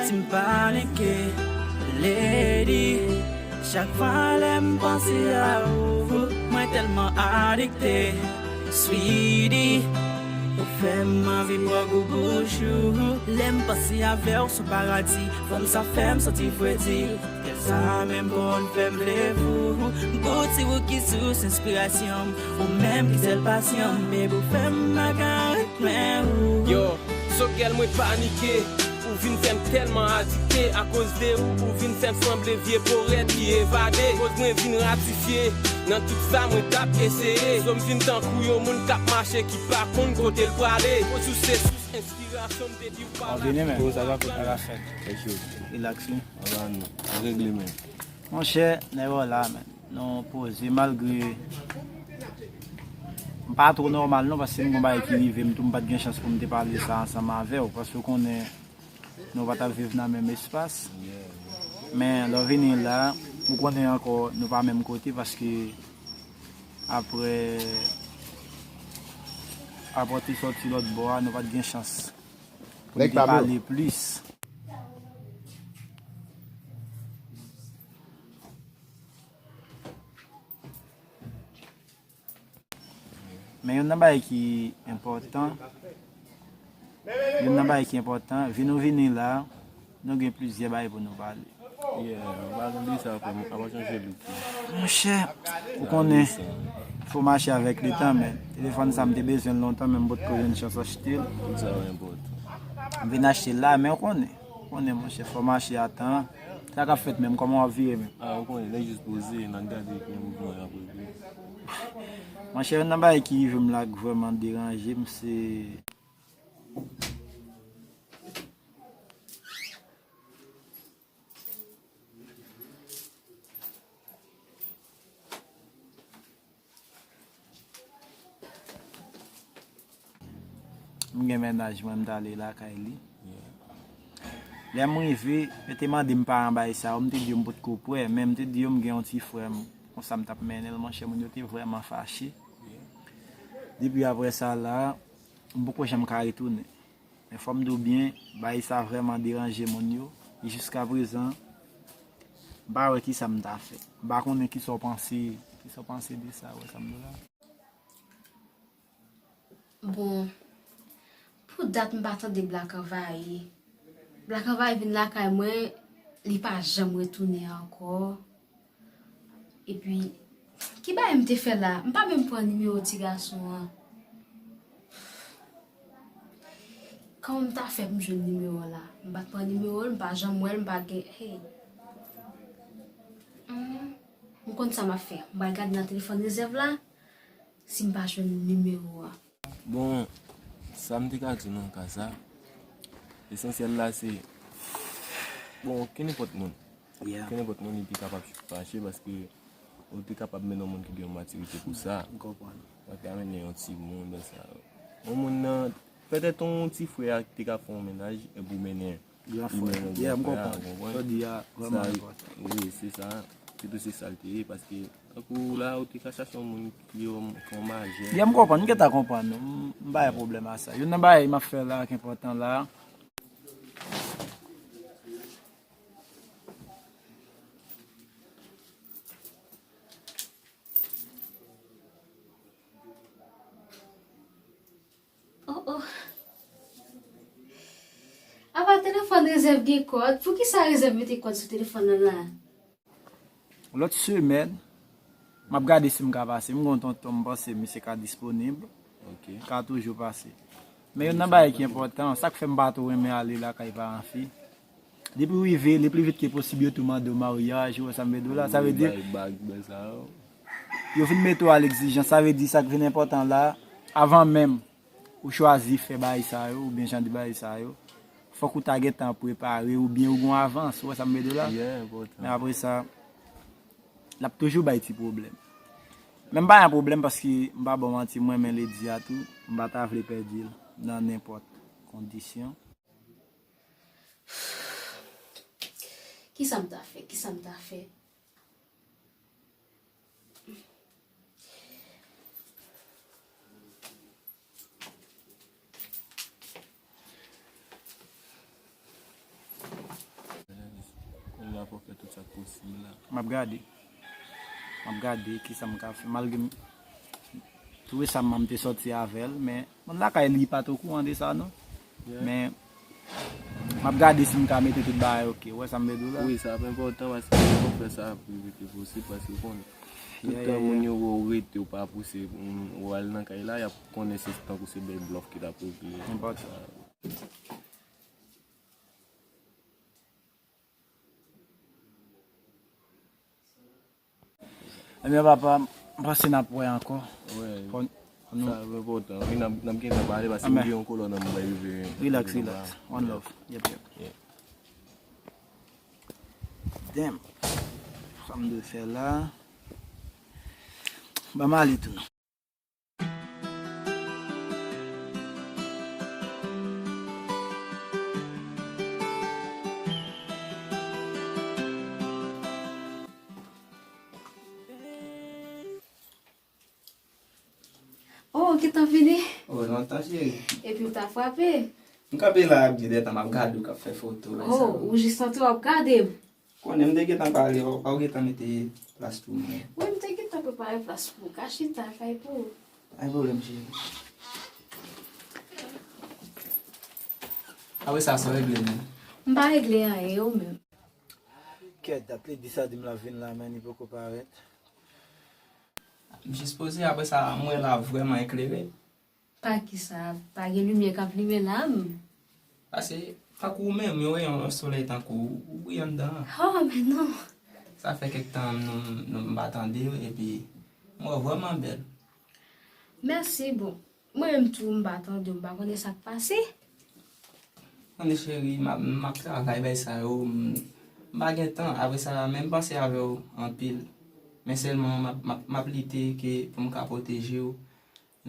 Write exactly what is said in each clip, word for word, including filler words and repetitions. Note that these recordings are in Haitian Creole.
Si m panike, lady, chak fwa lè m panse a ou, mwen tèlman adikte, sweetie, ou fè m anvi bwè gou bouch ou. Lè m panse avè w sou paradi, fanm sa fè m santi fredi. Kè sa menm konn fè m vle fou. Bouti ou ki sous enspirasyon m, ou menm ki sèl pasyon m, baby, ou fè m pa ka ret lwen ou. Yo, so gèl mwen panike. Ou vin fè m tèlman adikte, akoz de ou, ou vin fè m sanble vye porèt ki evade. Koz mwen vin ratifye nan tout sa mwen t ap eseye. So m vin tankou yon moun k ap mache ki pa konn kote l prale. Koz ou se sous enspirasyon m depi ou pa la. Vini, men. Koz sa va fèt, sa va fèt. Relax, wi. Anba nou. An regle, men. Monchè, nèg yo la, men. Nou poze malgre m pa twò nòmal non, paske m gon bagay ki rive m tou, m pa t gen chans pou m te pale sa ansanm avè w, paske w konnen nou pa t ap viv nan menm espas. Men lè w vini la, ou konnen ankò nou pa menm kote, paske apre, apre w te sòti lòt bò a, nou pa t gen chans pou n te pale plis. Men youn nan bagay ki enpòtan, youn nan bagay ki enpòtan, vi nou vini la, nou gen plizyè bagay pou nou pale. Yeah, nou pa gen de sa, frè m, apa chanje look. Monchè, ou konnen, fò mache avèk letan, men telefòn sa m te bezwen l lontan, men m potko jwenn chans achte l. Tout sa yo enpòtan. M vin achte l la, men ou konnen, ou konnen, monchè, fò mache a tan. Sa k ap fèt menm, kòman w ap vire menm? Ah, ou konnen, lè jis poze, n ap gade ki mouvman y ap regle. Monchè, youn nan bagay ki rive m la k vrèman deranje m, se M gen mennaj mwen, m t ale lakay li. Lè m rive, yo te mande m paran bagay sa yo, m te di yo m potko prè, men m te di yo m gen yon ti frè m, konsa m t ap mennen l, monchè, moun yo te vrèman fache. Depi apre sa la, m poko janm ka retounen. Men fò m di w byen, bagay sa vrèman deranje moun yo. E jiskaprezan, m pa wè kisa m ta fè. M pa konnen kisa w panse, kisa w panse de sa, wè sa m di w la. Bon, pou dat m pa tande Black Anvayi. Black Anvayi vin lakay mwen, li pa janm retounen ankò. Epi, ki bagay m te fè la? M pa menm pran nimewo ti gason an. Kòman m ta fè pou m jwenn nimewo a la? M pa t pran nimewo l, m pa janm wè l, m pa gen, hey. Hmm, m konn sa m ap fè. M pral gade nan telefòn rezèv la, si m pa jwenn nimewo a. Bon, sa m te ka di nan ka sa, esansyèl la se, bon, kenenpòt moun. Kenenpòt moun li te kapab fache paske ou te kapab mennen yon moun ki gen yon matirite pou sa. M konprann. Ou pa ka mennen yon timoun, sa. Yon moun nan, petèt yon ti frè a ki te ka fè yon mennaj epi w mennen Gran frè. Yeah, m konprann. Sa w di a vrèman enpòtan. Wi, se sa. Sitou se sa l te ye, paske tankou la, ou te ka chache yon moun ki yon, ki yon majè. Yeah, m konprann, m gentan konprann. M, m pa gen pwoblèm a sa. Youn nan bagay m ap fè la ki enpòtan la. Oh, oh. Apa telefòn rezèv gen kòd? Poukisa rezèv mete kòd sou telefòn nan la? Lòt semèn, m ap gade si m ka pase. M gon tonton, m panse misye ka disponib. Ok. Ka toujou pase. Men youn nan bagay ki enpòtan, sa k fè m pa twò renmen ale lakay paran fi. Depi w rive, le pli vit ke posib, yo tou mande w maryaj, ou wè sa m vle di w la. Sa vle di, bay bag, bay sa yo. Yo vin mete w a legzijans, sa vle di sa k vin enpòtan la, avan menm ou chwazi fè bagay sa yo, oubyen jan de bagay sa yo, fòk ou ta gentan prepare, oubyen ou gon avans, ou wè sa m vle di w la. Yeah, enpòtan. Men apre sa, l ap toujou bay ti pwoblèm. Men m pa gen pwoblèm paske m pa ba w manti, mwen renmen Lady a tou, m pa ta vle pèdi l nan nenpòt kondisyon. Kisa m ta fè? Kisa m ta fè? M ap gade. M ap gade kisa m ka fè. Malgre m, tou resaman m te sòti avè l, men moun lakay li pa t okouran de sa non. Men m ap gade si m ka mete tout bagay oke. Ou wè sa m vle di w la? Wi, sa ap enpòtan paske fòk fè sa pou rete posib paske ou konnen. Tout tan moun yo wè w rete, ou pa pouse, ou al nan kay la, y ap konnen se tankou se bèl blòf ki t ap regle. Enpòtan. Ebyen, papa, m panse n ap wè ankò. Wi. Fò n, fò nou sa enpòtan. Wi, n ap, n ap gentan pale paske m gen yon kolòn nan m bay rive. Rilaks, rilaks. One love. Yep, yep. Damn. Sa m dwe fè la. Ban m ale tou non. Oh, ou gentan vini? Oh, lontan, cheri. Epi ou ta frape? M kanpe la, ap gen de tan m ap gade w k ap fè foto, bagay sa yo. Oh, ou jis antre w ap gade m? Konnen m te gentan pale, w pa w gentan mete plas pou mwen. Wi, m te gentan prepare plas pou ou. Ka chita, kay pou ou. Pa gen pwoblèm, cheri. Apre sa, sa w regle menm? M pa regle anyen, e ou menm? Kèt, dat li di sa di m l ap vin la, men li poko parèt. M jis poze, apre sa, m wè la vrèman eklere. Pa kisa, pa gen limyè k ap limen la, m? Pase, tankou ou menm, yon reyon solèy tankou ou, ou briye anndan an. Oh, men non. Sa fè kèk tan nou, nou, m pa tande w, epi m wè w vrèman bèl. Mèsi, bon. Mwen menm tou, m pa tande w, m pa konnen sa k pase. Tande cheri, m ap, m ap travay bay sa yo, m, m pa gen tan, apre sa, men m panse avè w anpil. Men sèlman, m ap, m ap, m ap lite ke pou m ka pwoteje w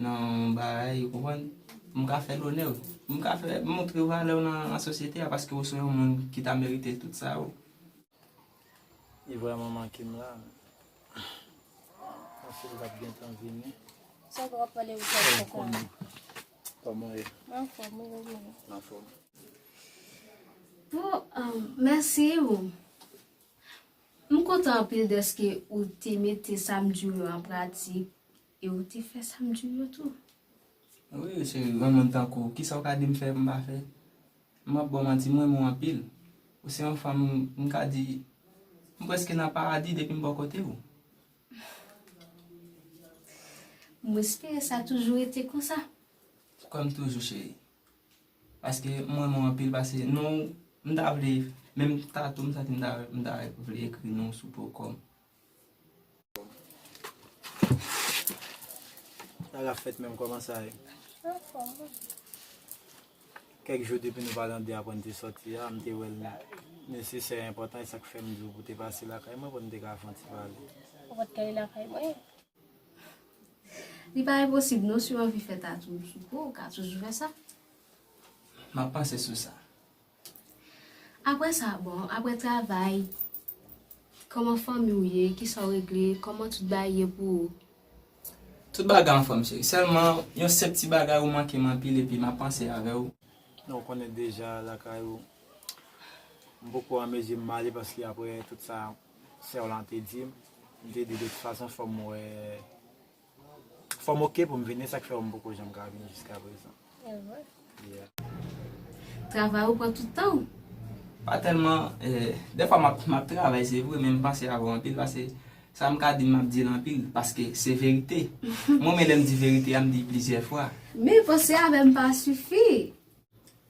nan yon bagay, ou konprann? Pou m ka fè lonè w, pou m ka fè montre valè w nan, nan sosyete a, paske w se yon moun ki ta merite tout sa yo. Li vrèman manke m la. Panse l t ap gentan vini. Sa w ap pale ou tèt fè sa? Kòman w ye? Anfòm, wi, wi, wi. Anfòm. Bon, um, mèsi ou. M kontan anpil dèske ou te mete sa m di w yo an pratik e ou te fè sa m di w yo tou. Wi, cheri, yon moun tankou w, kisa w ka di m fè m pa fè? M ap ba w manti, m renmen w anpil. Ou se yon fanm, m ka di, m prèske nan paradi depi m bò kote w. M espere sa toujou rete konsa. Kwè m toujou, cheri. Paske m renmen w anpil, paske non, m ta vle, menm tatou, m santi m ta, m ta vle ekri non sou po kò m. Sa k ap fèt menm, kòman sa ye? Anfòm, wi. Kèk jou depi nou pa tande apre n te sòti a, m te wè l nesesè, enpòtan, e sa k fè m di w pou w te pase lakay mwen pou n te ka fè yon ti pale. Ou pa t ka ale lakay mwen? Li pa enposib non, si w anvi fè tatou sou po, ou ka toujou fè sa. M ap panse sou sa. Apre sa, bon, apre travay, kòman fanmi w ye? Kisa w regle? Kòman tout bagay ye pou ou? Tout bagay anfòm, cheri. Sèlman, yon senp ti bagay ou manke m anpil epi m ap panse avè w. Non, ou konnen deja lakay ou. M poko an mezi m ale paske apre tout sa sè w lan te di m, m te di de tout fason fò m wè. Fò m oke pou m vini, sa k fè m poko janm ka vini jiska prezan. E vre? Yeah. Travay ou pran tout tan w? Pa tèlman, eh, dèfwa m ap, m ap travay, se vre, men m panse avè w anpil, paske sa m ka di, m ap di l anpil, paske se verite. Mwen menm lè m di verite a, m di plizyè fwa. Men panse avè m pa sifi.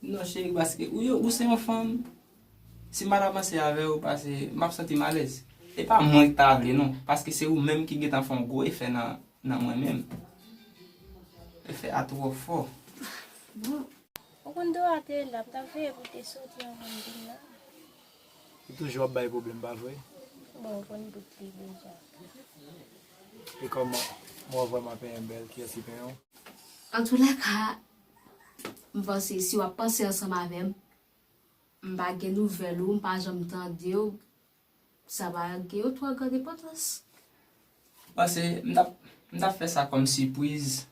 Non, cheri, paske ou, yo, ou se yon fanm. Si m pa ta panse avè w, paske m ap santi m alèz. E pa mwen ki ta vle, non. Paske se ou menm ki gentan fè yon gwo efè nan, nan mwen menm. Efè a twò fò. Bon. Ou konn dwa te la, m t ap veye pou te soti anvan m vin la. Ou toujou ap bay pwoblèm, pa vre? Bon, ou konn bout li deja. E kòman? Mwen vrèman penyen bèl, kiyès ki penyen w? Antoulèka, m panse si w ap panse ansanm avè m, m pa gen nouvèl ou, m pa janm tande w, sa pa gen yon twò gran enpòtans. Panse m t ap, m t ap fè sa kòm sipriz.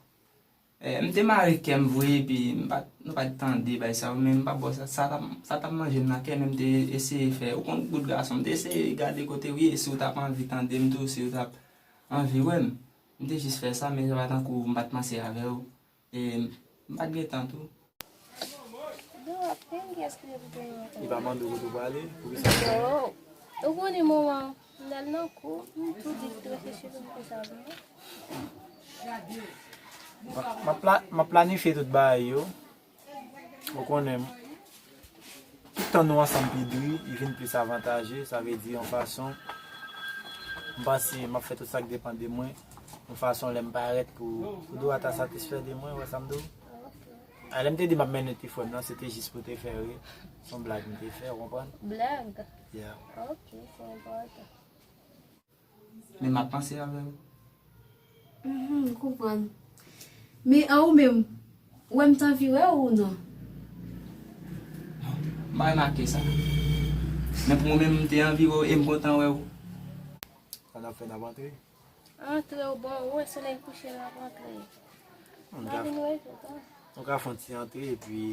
Eh, m te mare kè m vre, epi m pa, nou pa t tande bay sa yo, men m pa bò sa, sa t ap, sa t ap manje m nan kè, men m te eseye fè, ou konn bout gason, m te eseye gade kote w ye, si w t ap anvi tande m tou, si w t ap anvi wè m. M te jis fè sa, men se pa tankou m pa t panse avè w. E m pa t gen tan tou. Dora, men kiyès ki te pou te yon tan? Li pa mande w kote w prale? Poukisa? Non. Ou konnen moman m al nan kou, m tou di l te reflechi pou m te sa vre. M ap, m ap pla-, m ap planifye tout bagay yo. Ou konnen, tout tan nou ansanm pi dri, li vin plis avantaje, sa vle di yon fason, m panse m ap fè tout sa k depann de mwen, yon fason lè m parèt pou, pou Dora ta satisfè de mwen, ou wè sa m di w? A, lè m te di m ap mennen ti frè m nan, se te jis pou te fè ri, se yon blag m te fè, ou konprann? Blag? Yeah. Ok, se enpòtan. Men m ap panse avè w. Mhm, m konprann. Men an ou menm, ou wè m t anvi wè w ou non? M pa remake sa. Men pou mwen menm, m te anvi wè w e m kontan wè w. Sa n ap fè, n ap antre? Antre w bon, ou wè solèy kouche, n ap antre. Nou ka, nou ka fè yon ti antre epi,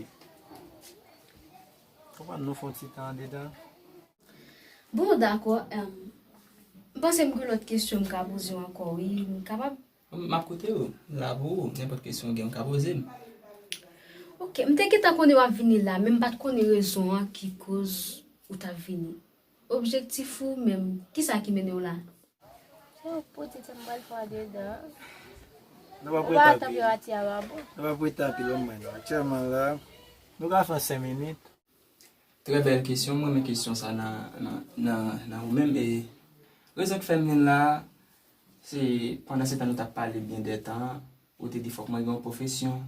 konprann, nou fè yon ti tan andedan. Bon, dakò. Em, m panse m gen lòt kesyon m ka poze w ankò, wi. M kapab? M ap koute w. M la pou ou. Nenpòt kesyon w gen, w ka poze m. Ok, m te gentan konnen w ap vini la, men m pa t konnen rezon an ki koz ou t ap vini. Objektif ou menm, kisa ki mennen w la? Se yon pwodui m pral fè andedan. Nou pa pou rete anpil. Tanperati a pa bon. Nou pa pou rete anpil, wè mwen la. Aktyèlman la, nou ka fè senk minit. Trè bèl kesyon, mwen renmen kesyon sa nan, nan, nan, nan ou menm. E rezon ki fè m vin la a, se pandan se tan nou t ap pale byen de tan, ou te di fòk mwen gen yon pwofesyon.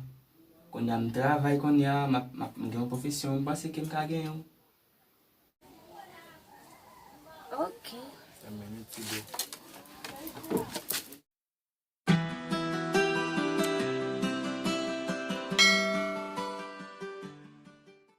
Kounye a m travay kounye a, m ap, m ap, m gen yon pwofesyon, m panse ke m ka genyen w. Ok. Senk minit, ti de.